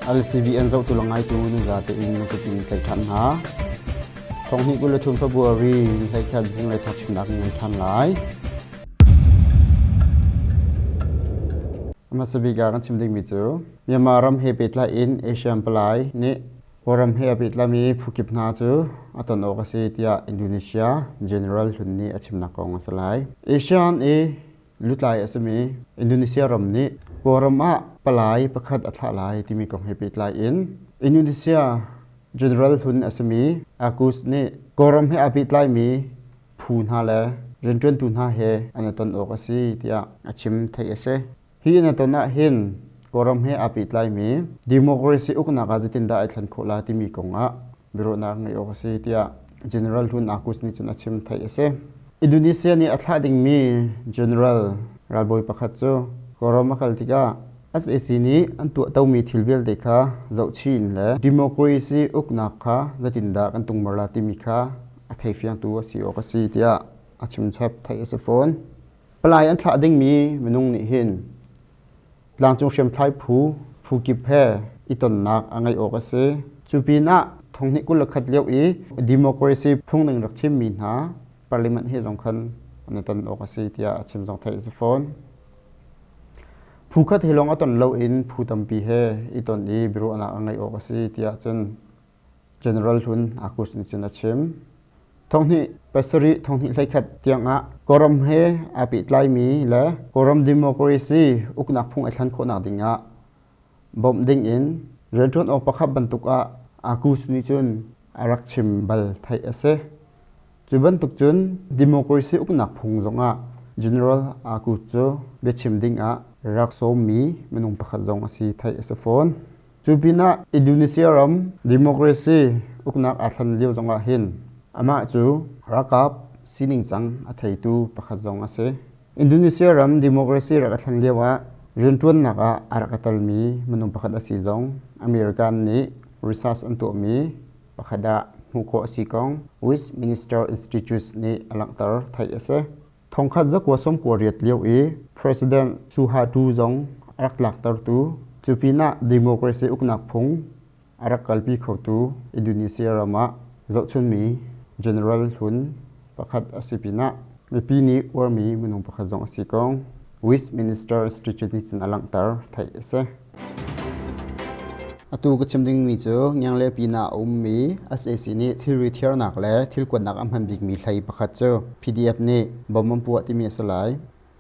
LCVN zohtu le ngaitu nan zate in nan kut in tlaih ṭhan hna. Thonghnih 23 February ni 11 zinglei thawngchimnak in ngai ṭhan lai. Hmasa bik ah kan chim dingmi cu Myanmar ram he pehtlai in ASEAN palai nih Kawlram he a pehtlaimi phukip hna cu a ton awk a si tiah Indonesia General hlun nih a chimnak kong a si lai. ASEAN i lutlai a simi Indonesia ram nih Kawlram ah palai pakhat a thlah lai timi kong he pehtlai in Indonesia General hlun a simi Agus nih Kawlram he aa pehtlaimi phu hna le rianṭuantu hna he an i ton awk a si tiah a chim theih a si. Hi an i ton ah hin Kawlram he aa pehtlaimi democracy uknak ah zeitindah ai thlen khawh lai timi kong ah biaruahnak ngeih awk a si tiah General Hlun Agus nih cun a chim theih a si. Indonesia nih a thlah dingmi General ralbawi pakhat cu Kawlram a kal tikah SAC nih an tuahtomi thil vialte kha zohchin le democracy uknak kha zeitindah kan tungmar la timi kha a theifiangtu a si awk a si tiah a chimchap theih a si fawn. Palai an thlah dingmi minung nih hin tlangcung hriamthlai phu phu kip he i tonnak a ngeih awk a si. Cu pinah thonghnih 21 lio i democracy phungning rak thimmi hna parliament he zong khan an i ton awk a si tiah a chim zong theih a si fawn. Phu khat he lawng a ton loin phu tampi he i ton i biaruahnak a ngeih awk a si tiah cun General hlun Agus nih cun a chim. Thonghnih pasarih thonghnih hleikhat tiangah Kawlram he aa pehtlaimi le Kawlram democracy uknak phung a thlen khawhnak dingah bawmh dingin rianṭuan awk pakhat bantuk ah Agus nih cun a rak chim bal theih a si. Cu bantuk cun democracy uknak phung zongah General Agus cu biachim dingah rak sawmmi minung pakhat zong a si theih a si fawn. Cu pinah Indonesia ram democracy uknak aa thlen lio zongah hin amah cu ralkap sining cang a theitu pakhat zong a si. Indonesia ram democracy rak a thlen lio ah rianṭuannak ah a rak i telmi minung pakhat a si zong American nih research an tuahmi pakhat ah hmuh khawh a si kong Westminster Institute nih a langhter theih a si. Thongkhat zakua sawmkua riat lio i President Suharto zong a rak tlaktertu, cu pinah democracy uknak phung a rak kalpi khotu Indonesia ram ah zohchunmi general hlun pakhat a si pinah mipi nih uarmi minung pakhat zong a si kong Westminster Institute nih cun a langhter theih a si. Atu ka chim dingmi cu Ngiangle pinah a ummi sac nih thilri thiarnak le thil kuatnak a hman bikmi hlei pakhat cu PDF nih bom an puah timi a si lai.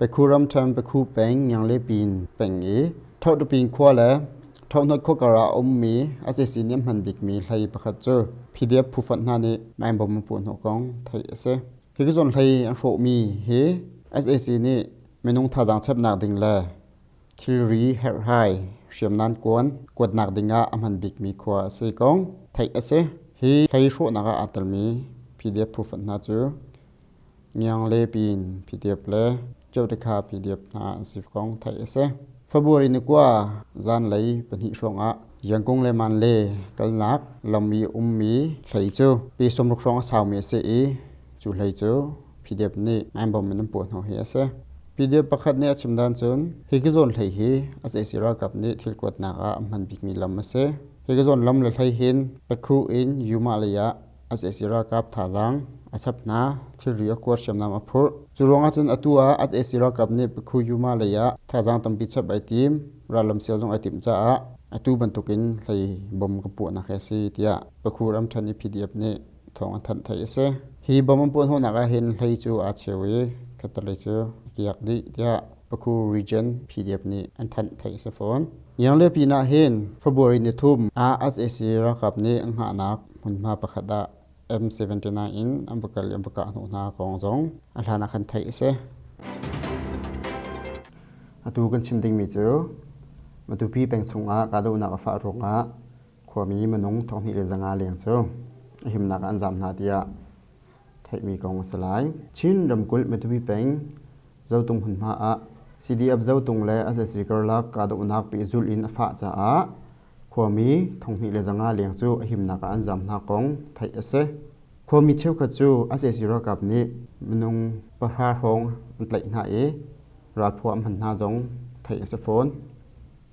Pekhu ramṭhen Pekhu peng Ngiangle pin peng i Thohtupin khua le Thohnot khua kar ah a ummi sac nih a hman bikmi hlei pakhat cu PDF phufonh hna nih mine bom an puah hnawh kong theih a si. Hi ka zawn hlei an hrawhmi hi sac nih minung thazaang chapnak ding le Thilri herhhai hriamnam kuan kuatnak dingah a hman bikmi khua a si kong theih a si. Hi hlei hrawhnak ah aa telmi PDF phufonh hna cu Ngiangle pin PDF le Ceutikha PDF hna an si kong theih a si. February ni kua zanlei pahnih hrawngah Yangkung le Manle kalnak lam i ummi hlei cu pe 60 hrawng a saumi a si i cu hlei cu PDF nih mine in an puah hnawh hi a si. PDF pakhat nih a chim dan cun hi ka zawn hlei hi sac ralkap nih thil kuatnak ah a hman bikmi lam a si. Hi ka zawn lam le hlei hin Pakhu in Yuma lei ah sac ralkap thazaang a chap hna, thilri a kuat hriamnam a phurh. Cu ruangah cun atu ah sac ralkap nih Pakhu Yuma lei ah thazaang tampi chap ai tim, rallam sial zong ai timh caah atu bantukin hlei bom ka puahnak hi a si tiah Pakhu ramṭhen i PDF nih thawng an thanh theih a si. Hi bom an puah hnawhnak ah hin hlei cu aa cheu i khattelei cu a kiak dih tiah Pakhu Region PDF nih an thanh theih a si fawn. Yangle pinah hin February ni thum ah sac ralkap nih an hngahnak hmunhma pakhat ah M79 in an va kal i an va kah hnawh hna kong zong a hlan ah khan theih a si. Atu kan chim dingmi cu Matupi peng chungah kahdohnak a fah ruangah Khuami minung 2500 leng cu a himnak ah an zaam hna tiah theihmi kong a si lai. Chin ramkulh Matupi peng Zotung hmunhma ah CDF Zotung le SAC karlak kahdohnak pehzulh in a fah caah khuami 2500 leng cu a himnak ah an zaam hna kong theih a si. Khuami cheukhat cu SAC ralkap nih minung pahra hrawng an tlaih hna i ralphaw an hman hna zong theih a si fawn.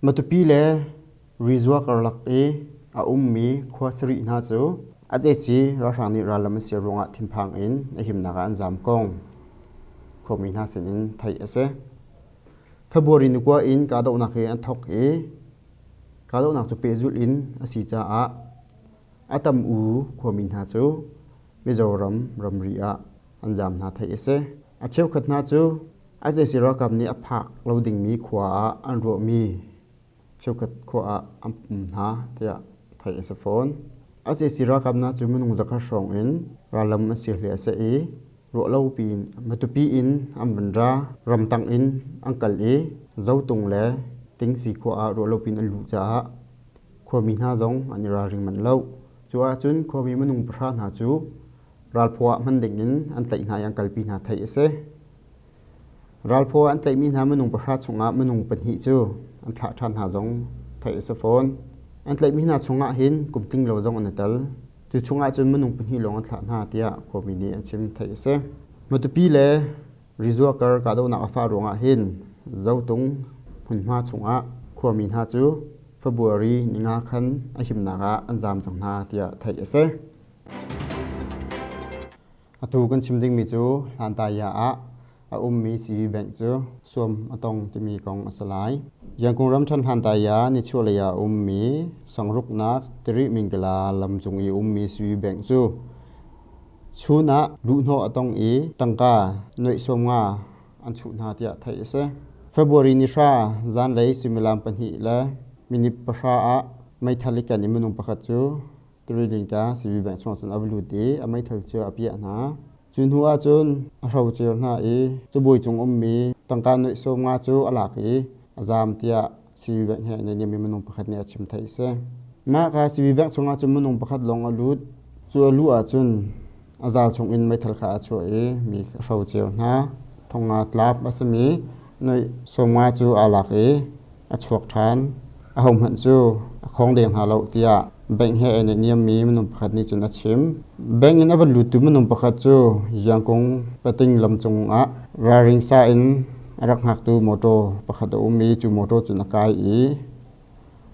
Matupi le. Rizua karlak i a ummi khua sarih hna cu sac ralhrang nih rallam an siar ruangah thinphang in a himnak ah an zaam kong khuami hna sinin theih a si. February ni kua in kahdohnak hi an thawk i kahdohnak cu pehzulh in a si caah a tam u khuami hna cu Mizoram ramri ah an zaam hna theih a si. A cheukhat hna cu sac ralkap nih a phak lo dingmi khua ah an ruahmi cheukhat khua ah an um hna tiah theih a si fawn. Sac ralkap hna cu minung zakhat hrawng in rallam an si hle a si i ruahlopi in Matupi in an van ra, ramtang in an kal i Zotung le Tingsi khua ah ruahlopi in an luh caah khuami hna zong an i ralring manh lo. Cu ahcun khuami minung pahra hna cu ralphaw ah hman ding in an tlaih hna i an kalpi hna theih a si. Ralphaw an tlaihmi hna minung pahra chungah minung pahnih cu an thlah ṭhan hna zong theih a si fawn. An tlaihmi hna chungah hin kum tling lo zong an i tel. Cu chungah cun minung pahnih lawng an thlah hna tiah khuami nih an chim theih a si. Matupi le Rizua kar kahdohnak a fah ruangah hin Zotung hmunhma chungah khuami hna cu February ninga khan a himnak ah an zaam cang hna tiah theih a si. Atu kan chim dingmi cu Hlantaya ah a ummi CB Bank cu suam a tong timi kong a si lai. Yangon ramṭhen Hlantaya nichuahlei ah a ummi sangruknak Tiri Mingkala lam cung i ummi CB Bank cu chun ah luhhnawh a tong i tangka nuaih 50 an chuh hna tiah theih a si. February ni hra zanlei suimilam pahnih le minute pahra ah meithal i ken i minung pakhat cu Trilingka CB Bank chungah cun a va lut i a meithal cu a piah hna. Cu hnu ah cun a hrocer hna i cabuai cung ummi tangka nuaih 50 cu a lak i a zaam tiah CB Bank he naihniam mi minung pakhat nih a chim theih a si. Mah ka CB Bank chungah cun minung pakhat lawng a lut. Cu a luh ahcun a zal chungin meithal kha a chuah i mi a hrocer hna. Thongnga tlap a simi nuaih 50 cu aa lak i a chuak ṭhan. Ahohmanh cu a khawng deng hna lo tiah bank he ai naihniammi minung pakhat nih cun a chim. Bank in a va luttu minung pakhat cu Yangkung pating lam cungah ralring sa in a rak hngaktu motor pakhat a um i cu motor cun a kai i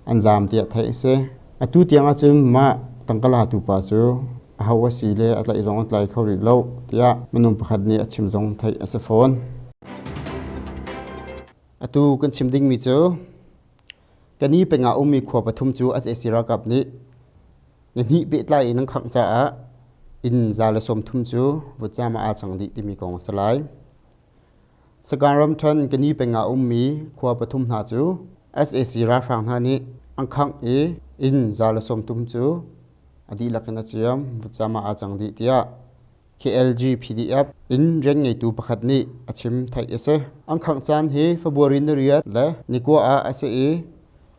an zaam tiah theih a si. Atu tiang ahcun mah tangka latu pa cu aho a si le a tlaih zong an tlai kho rih lo tiah minung pakhat nih a chim zong theih a si fawn. Atu kan chim dingmi cu Kani peng ah ummi khua pathum cu sac ralkap nih nihnih pehtlai in an khangh caah inn 130 cu vutcam ah aa cang dih timi kong a si lai. Sagaing ramṭhen Kani peng ah ummi khua pathum hna cu sac ralhrang hna nih an khangh i inn 130 cu a dihlak in a ciam, vutcam ah aa cang dih tiah KLG PDF in rian ngeitu pakhat nih a chim theih a si. An khangh caan hi February ni riat le ni kua ah a si i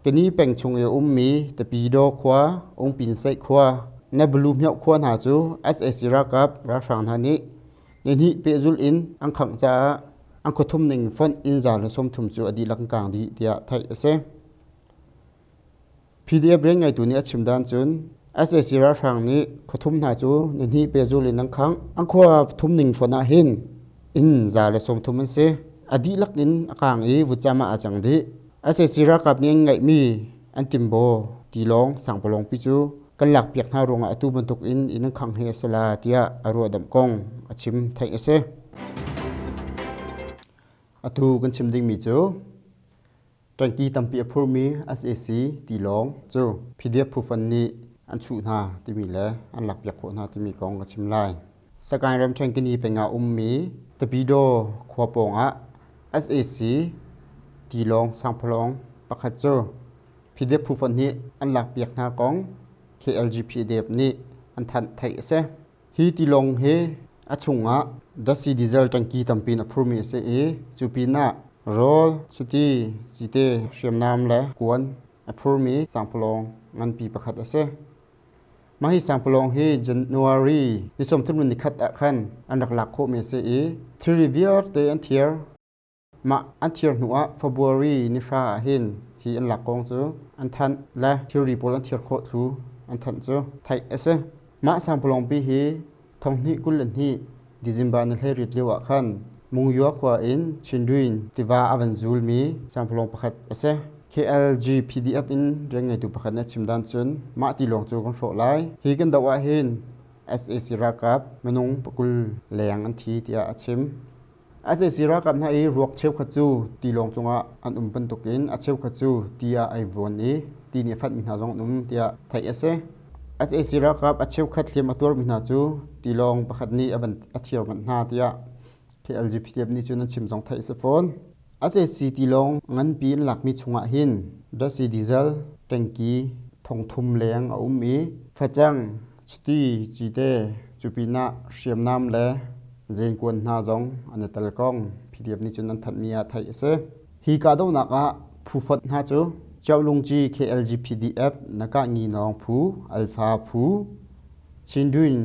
Kani peng chung i a ummi Tapidaw khua, Ungpinsaih khua, Nablu Hmioh khua hna cu sac ralkap ralhrang hna nih nihnih pehzulh in an khangh caah an khuathum ning fonh inn 130 cu a dihlak an kaang dih tiah theih a si. PDF rian ngeitu nih a chim dan cun sac ralhrang nih khuathum hna cu nihnih pehzul in an khangh. An khua thum ning fonh ah hin inn 130 an si. A dihlak in a kaang i vutcam ah aa cang dih. Sac ralkap nih an ngeihmi an timbaw tilawng sangpalawng pi cu kan lakpiak hna ruangah atu bantuk in inn an khangh hi a si la tiah a ruahdamh kong a chim theih a si. Atu kan chim dingmi cu Ṭangki tampi a phurmi sac tilawng cu PDF phufan nih an chuh hna timi le an lakpiak khawh hna timi kong ka chim lai. Sagaing ramṭhen Kini peng ah ummi Tapidaw khua pawngah sac tilawng sangphalawng pakhat cu PDF phufan nih an lakpiak hna kong KLGPDF nih an thanh theih a si. Hi tilawng hi a chungah datsi diesel tangki tampi in a phurmi a si i cu pinah rawl, chiti, cite, hriamnam le kuan a phurmi sangpalawng nganpi pakhat a si. Mah hi sangpalawng hi January ni 30 nikhat ah khan an rak lak khawhmi a si i thilri vialte an thiar. Mah an thir hnu ah February ni hra ah hin hi an lak kong cu an thanh le thilri pawl an thir khawh thlu an thanh cu theih a si. Mah sangpalawngpi hi 2022 December ni hleiriat lio ah khan Mungyua khua in Chindwin tiva a van zulmi sangpalawng pakhat a si. KLG PDF in rianngeitu pakhat nih a chim dan cun mah tilawng cu kan hrawh lai. Hi kan doh ah hin sac ralkap minung pakul leng an thi tiah a chim. Sac ralkap hna i ruak cheukhat cu tilawng cungah an um bantukin a cheukhat cu ti ah ai vuan i ti nih a fanhmi hna zong an um tiah theih a si. Sac ralkap a cheukhat hliam a tuarmi hna cu tilawng pakhat nih a van a thiar manh hna tiah KLGPDF nih cun an chim zong theih a si fawn. Sac tilawng nganpi an lakmi chungah hin datsi diesel tanki thongthum leng a um i facang, chiti, cite, cupinah hriamnam le zenkuan hna zong an i tel kong PDF nih cun an thanhmi ah theih a si. Hi kahdohnak ah phu fonh hna cu Ciaulungci KLGPDF Nakah Nginawng phu, Alpha phu, Chindwin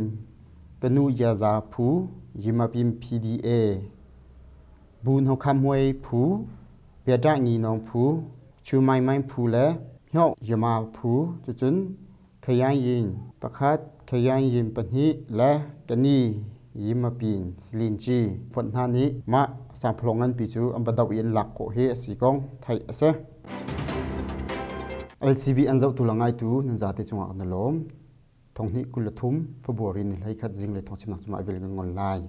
Kanu Yaza phu, Yimapim PDA, Bu Hnokham Hmuai phu, Piaṭah Nginawng phu, Chu Mai Mai phu le Hyoh Yama phu cucun Khayayin pakhat, Khayayin pahnih le Kani Yimapin Silinci fonh hna nih mah sangphalawng nganpi cu an va doh i an lak khawh hi a si kong theih a si. LCB an zohtu le ngaitu nan zate cungah kan i lawm. Thonghnih 23 February ni 11 zinglei thawngchimnak cungah a vil kan ngol lai.